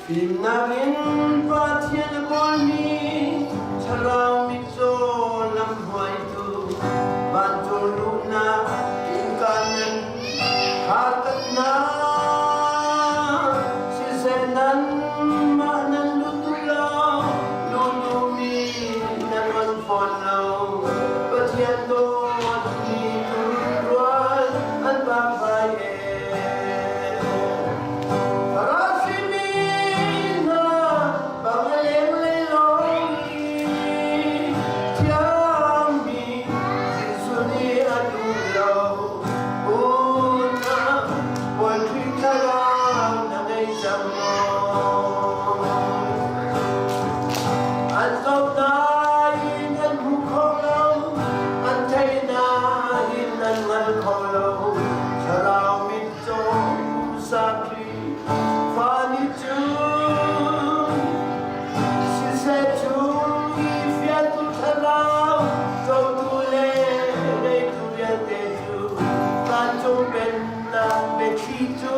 Fimnak in Pathian a kawlmi thlarau mitcaw lamhruaitu vancung luhnak innka nan harkatnak siseh nanmah nan lut duh lo lut duhmi nan on fawn lo Pathian dawtmi tuurun an vakvai e Farasi mi hna bangaleng lei lawng i thiangmi Jesuh nih a duh lo. Unau, Bawi Khrih thlarau na ngei cang maw? An zoh nain an hmu kho lo, an thei nain an hngal kho lo. Thlarau mitcaw pumsa Khrih fa nih cun siseh chung i fialtu thlarau cotu le ngeitu vialte cu vancung pennak biathli cu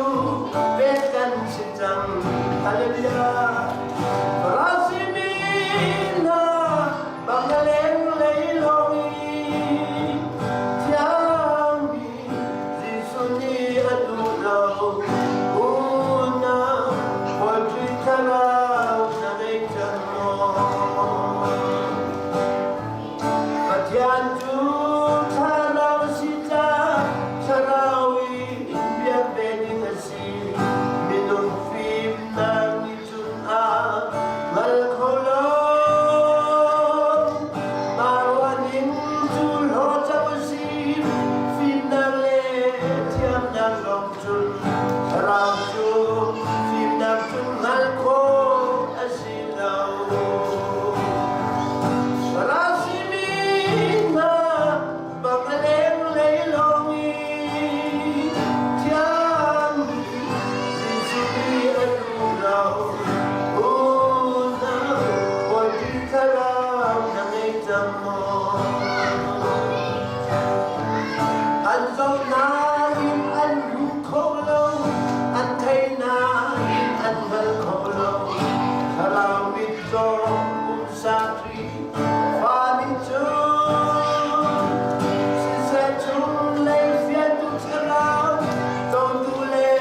pek kan si cang. Hallelujah. Farasi mi hna bangaleng lei lawng i thiangmi Jesuh nih a duh lo. Unau, Bawi Khrih thlarau na ngei cang maw? Pathian cu thlarau si caah thlarau in biak ve ding a si. Minung fimnak nih cun a hngal kho lo. Mah ruahning cu hlawhcham a si. Fimnak le thiamnak zong cun thlarau cu fimnak cu hngalh khawh a si lo. Farasi mi hna bang a lenglei lawng i thiang Jesuh nih a duh lo. Unau, Bawipi thlarau na ngei cang maw? An zoh nain an hmu kho lo, an thei nain an hngal kho lo. Thlarau mitcaw pumsa Khrih fa nih cun siseh chung lei fiantu thlarau cotu le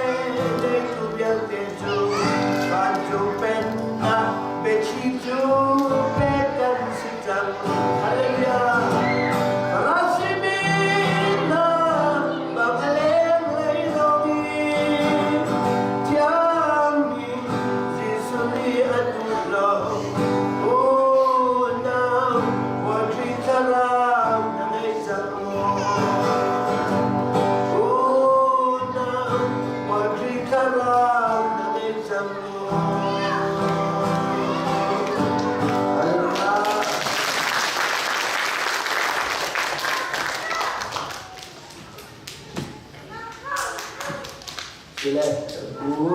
neitu vialte cu vancung pennak biathli cu pek kan si cang. Hallelujah. Farasi mi hna bang a lenglei lawng i thiangmi Jesuh nih a duh lo. Unau, Bawi Khrih thlarau na ngei cang maw? Unau, Bawi Khrih thlarau na ngei cang maw? Hallelujah. Sile u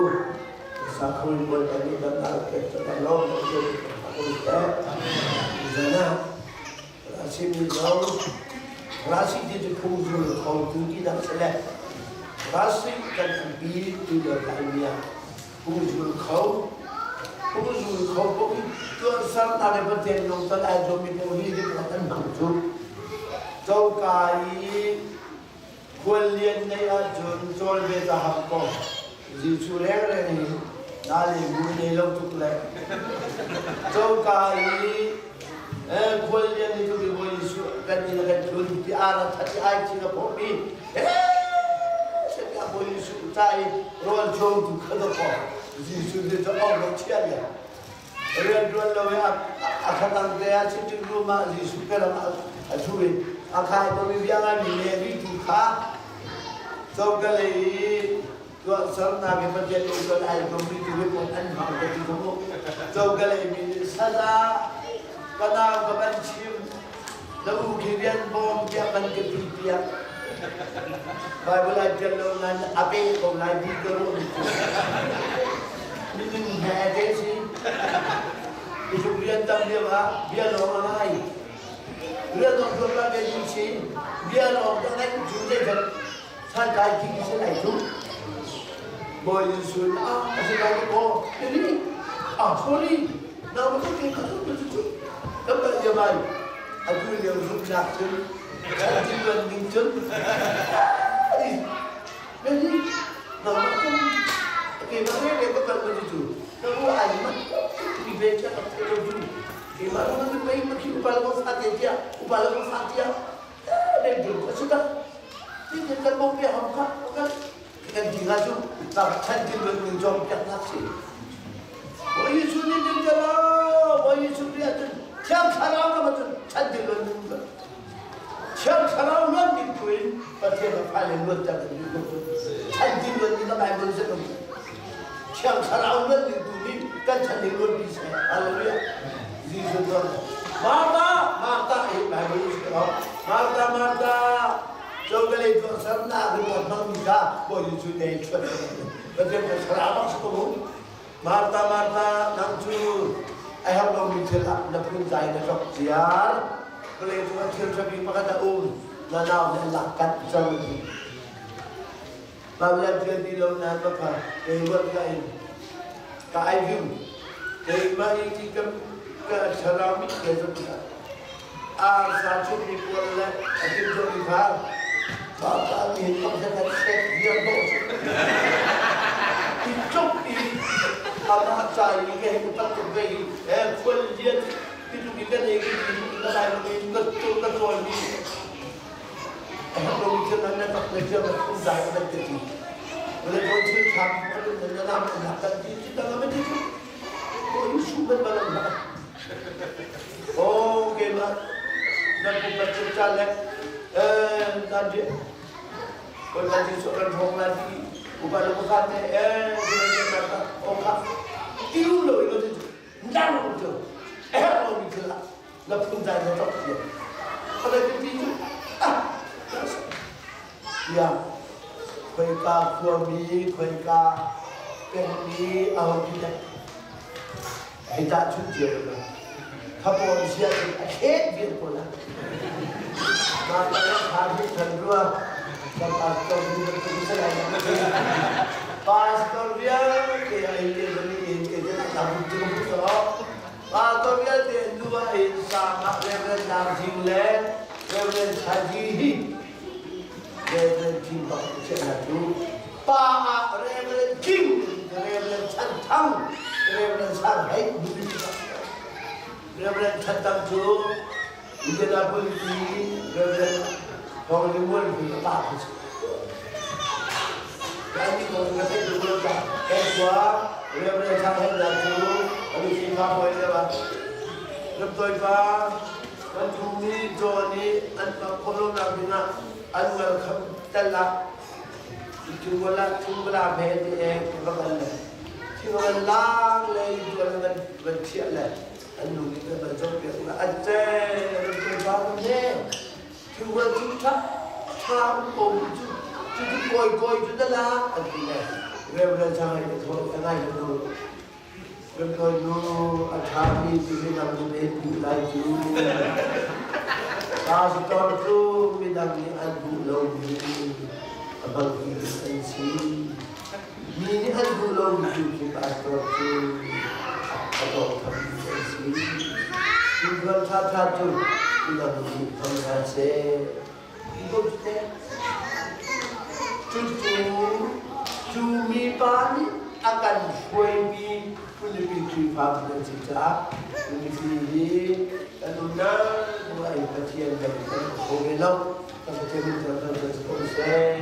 sakhul Bawipa nih dam pek cu kan lawm tuk te. Zana Rasi mi zong Rasi ti cu phungzul kho tu ti dang sile Rasi kan bi tu do lai mia phungzul kho phungzul kho ko tuan sar ta le pathian nung tal ai zo mi ko hi di ko an hmang cu. Coka i khuallian neih ahcun cawl ve ta ham ko. Jesuh rengreng hi na le mui nei lo tuk le. Coka i khuallian ni tuk i Bawi Jesuh kan inn a kan tlun ti ara that i ai thi ka phawhmi he set ah Bawi Jesuh ca i rawl chuangtu kha dawkaw Jesuh nih cu ong lo chia le rianṭuan lo i a khatang te ah sitting room ah Jesuh kelam a ṭhu i a khai komi bia ngaimi le ritu kha coka lei i tuahsernak i Pathian nih ai komi tu hi pon an hmang ka ti ko mu. Coka lei mi nih saza ka nau ka ban chim na u khi rian bawm tiah ban ka ti piak. Bible ai ṭial lo nain a pe ko lai ti ka ruah mi cu minung he te si. Izuk rian tam lio ah bia lawng a ngai. Rian lawng tuan la ve tu si. Bia lawng ka ngaih cu zei san kai ti si lai cu. Bawi Jesuh ah a si lai ko. Ini ah sorry. Na ma tu ke ka tu tu tu. Kan ba dia mai. Atu lio zumnak cun kan ti ning cun Thiang Thlarau ram ahcun chan ti luan ning Thiang Thlarau luan ding tu in Pathian a fale luatter an duh ko. Chan ti luan ding a Bible si lo. Thiang Thlarau luan ding tu nih kan chan ding luan pi seh. Hallelujah. Jesuh tuan. Martha, Martha hi Bible si lo. Martha, Martha. Jogalei tuah sernak report hmang mi kha Bawi Jesuh nei chuat. Pathian Thlarau bak si ko mu. Martha, Martha, nang cu a herh lomi thil ah na phunzai na hlok ziar. Vawlei cungah thil ṭha bik pakhat a um. Na nau nih an lak kanh cang a ti. Babylon thil ti lo nain baka kei ruat ka in ka ai vim. Keimah i ti ka ka thlarau mit ke zong ka arsa chummi puan le a timhtuahmi kha Bapa nih pakhat khat set viar dawh cu i tluk i amah ca i ka hei upat tuk ve i he khual lian ti tluk i kan ei ka ti ka lai lo i ka tu ka cawlmi a herh lomi thil nan na tak le thil na phun zai ka kan ti le to thil ṭha na na nam na kan ti ti tang ma ti cu ko yu ban ban na Oh, keimah nan pumpat cungca le kan rian Bawipa Jesuh kan hrawng la ti upa le upa te o kha tiu lo in ti nang cu er lo mi thil ah na phun dai na tok ti ka ti cu ah tiah khoika khuami khoika pengmi aho ti Hei tahchunh cio ko hna. Khapawn sia in a thlet vial ko la. Mah kha hi than rua kan pastor ni bantuk si lai Pastor vialte ai te zani in ke te ta bu tu bu so. Pastor vialte nu a in sa ma Reverend Lam Jing le Reverend Chaji hi Reverend Kim bak che na tu Pa ah Reverend Kim Reverend Chan Thang Reverend Sang Hei Reverend Chan Thang cu Indianapolis i Reverend Thawng Ling Mual pi a pa khi si. Lai kong ka theih lu ka kan khua Reverend Sang Hei na cu anu si fa poi le ba Ram pa kan thu mi John nih an pa kholo nak dingah an welcome tel ah Thingvala he ti e va kal le thingval lang le tuan van van thiah le an nu nih kan van zoh piak la an ce an ce ba kan he thingval cu tha tha um ko cu cu cu koi koi cu da la an ti le Reverend Chang ai ka thol ka ngai nu Kan nu a ṭhami ti midang nih an duh lai cu. Pastor cu midang nih an duh lomi a bangmi an si. Mi nih an duh lomi tu khi pastor cu a tawngthammi an si. Tuukhal ṭhaṭha cu midang nih duh hna seh. Ti ko cu teh. Cucu cu mipa nih a kan hruaimi Philipi Khrihfabu nan si caah Philipi hi kan umnak bu ah Pathian kan kan kho ve lo. Kan Pathian min kan kan kan ko seh.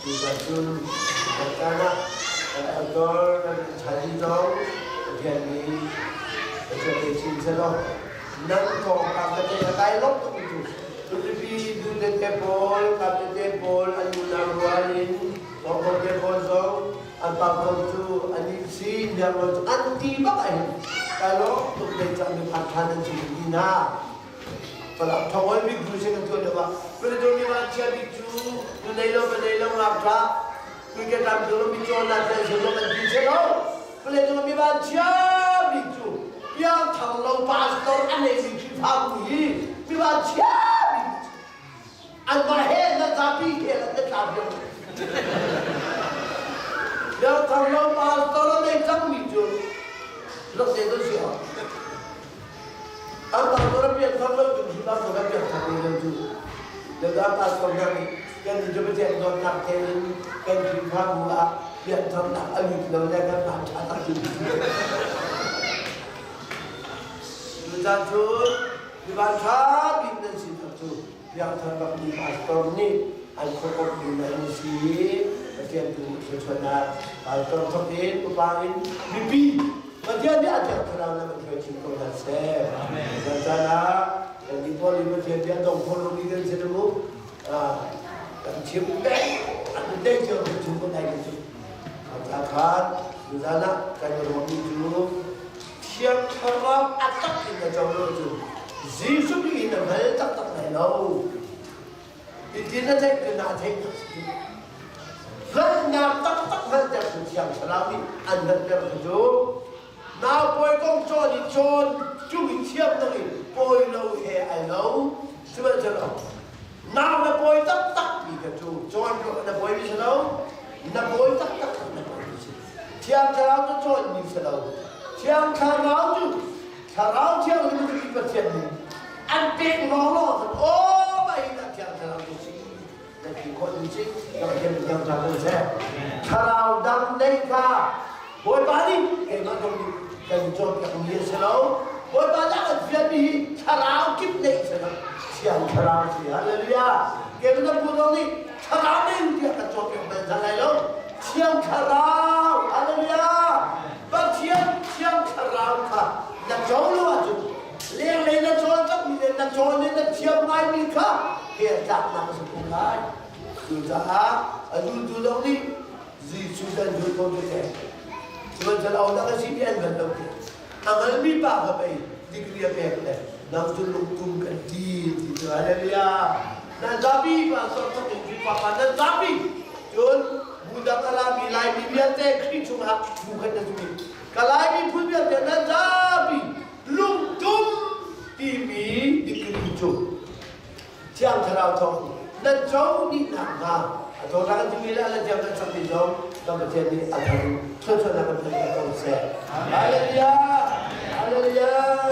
Cucaah cun kan caan ah kan outdoor kan chani zong Pathian nih Pathian pe chin selaw nan thawngpang ka theih a kai lawm tuk cu. Philipi Duterte pawl, Kapte pawl an unau rual in Thawngpang pawl zong an pangpang cu an i si lianglawn cu an ti bak ahhin kai lawm tuk dei cang mi phan than an si ti na Falam thawngol bik bu sin an tuan deuh ah Peletu mi van chia bik cu nu nei lo va nei lo ngak tla kuike tam tu mi cawn na tel si lo kan ti che lo Peletu mi van chia bik cu piang thang lo pastor a nei mi Khrihfabu hi mi van chia bik Anmah he na zapi he na tla viar. Leo thar lo pastor a nei cangmi cu lok te tu si ho. An pastor a pian thar lo tu hi pastor a pian thar lo cu. Leo da pastor hna nih kan ni cu Pathian dawtnak the in kan Khrihfabu ah pian tharnak a lut lo le kan mah ṭha tak cu. Cucaan cun mi ṭha bik nan sinak cu Biakthar bakmi pastor nih an khuakawmmi nan si i Pathian tu thluachuahnak pastor thawk in upa in mipi Pathian nih a thiang thlarau na kan hruai chin ko hna seh. Zan caan ah kan nih pawl in Pathian bia dong kho lomi kan si mu. Kan chim dei an dei cio kan chung ko dai kan cu. Kan khan zan ah kan ruahmi cu Thiang Thlarau a tak in na co lo cu Jesuh Khrih in na hngal taktak lai lo. Hitin na theih cu naa theih nak si. Hngalhnak taktak hngalhter cu Thiang Thlarau nih an hngalhter cu nau pawi kong cawn i cawn cung i thiam nang i pawi lo he ai lo. Sihmanhsehlaw nau na pawi taktak mi kha cu cawn na pawi mi si lo, na pawi taktak na pawi mi si. Thiang Thlarau cu cawnmi si lo. Thiang Thlarau cu Thlarau Thianghlim cu hi Pathian nih an pek lawnglawng ahcun aw mah hi dah Thiang Thlarau cu si na ti khawh ding si ka Pathian min thiang thlarau seh. Thlarau dang nei kha Bawipa nih keimah zong nih kan cawnpiakmi a si lo. Bawipa nih a kan fialmi hi thlarau kip neih si lo. Thiang Thlarau si. Hallelujah. Keimah zong pu zong nih thlarau nei tiah kan cawnpiak bal hna lai lo. Thiang Thlarau, hallelujah! Pathian Thiang Thlarau kha na co lo ahcun lenglei na cawlcangmi le na cawn i na thiam ngaimi kha hell tlaknak a si ko lai. Cucaah a zultu zong nih Jesuh cu an zul ko ti te. Sihmanhsehlaw a si ti an hngal lo ti. A ngalmi pa kha pei degree a pek le nang cu lungtum kan ti ti cu hallelujah. Nan zapi pastor thok in Khrihfa pa nan zapi cun bu dang a rami Laimi vialte Khrih chungah bu khat na zumi ka Laimi phun vialte nan zapi lungtum timi degree cu Thiang Thlarau thawng nan co dih nakhnga a thawngṭha kan chimmi le a la tiang kan sakmi zong kan Pathian nih a thar in thluachuahnak kan pek ko seh. Hallelujah! Hallelujah!